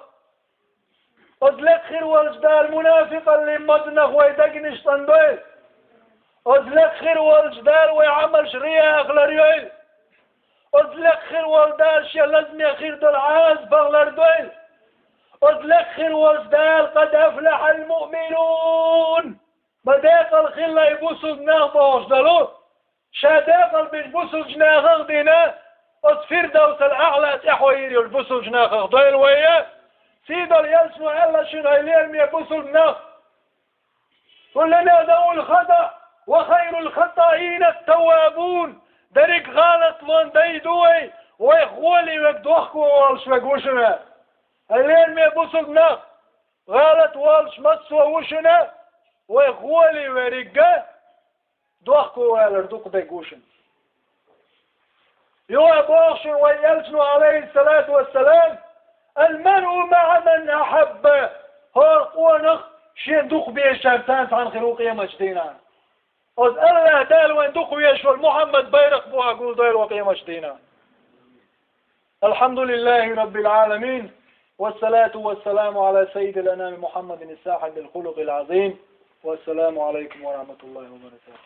Оцу лекха хир волчу Дала мунафикъаллин мазанах вай дегнаш цӀандойла. Оцу лекха хир волчу Дала вай Ӏамалш рияах ларйойла. Оцу лекха хир волу Дала шен лазаме хир долу Ӏазапах лардойла. Оцу лекха хир волчу Дала къад афлахьал муъминун. Ма декъала хилла и бусулба нах бохуш долу. Ша декъала бина бусулчу нахах а дина, оцу Фирдавсал Аъла тӀехь йийр йолу бусулчу нахах дойла вай. Сийдолу Элчано аьлла шуна, хӀай лераме бусулба нах: «Куллана даул хата, ва хайрул хатаина ат-таввабун». Дерриг гӀалатлонан дай ду вай, вайх гӀоле верг дохко волуш верг ву шуна. ХӀай лераме бусулба нах, гӀалат волуш массо а ву шуна, вайх гӀоле верг а дохко валар дукха дерг ву шуна. Юха боху шуна вай Элчано, алейхиссалату вассалам: «Ал-маръу маъа ман ахьабба». ХӀора къонах шен дукха безачаьрца цхьаьна хир ву къематчу дийнахь. Оцу АллахӀ Дала вайн дукха везаш волу Мухьаммад байракх бухахь гулдойла вай къематчу дийнахь. الحمد لله رب العالمين، والصلاة والسلام على سيد الأنام محمد صاحب الخلق العظيم، والسلام عليكم ورحمة الله وبركاته.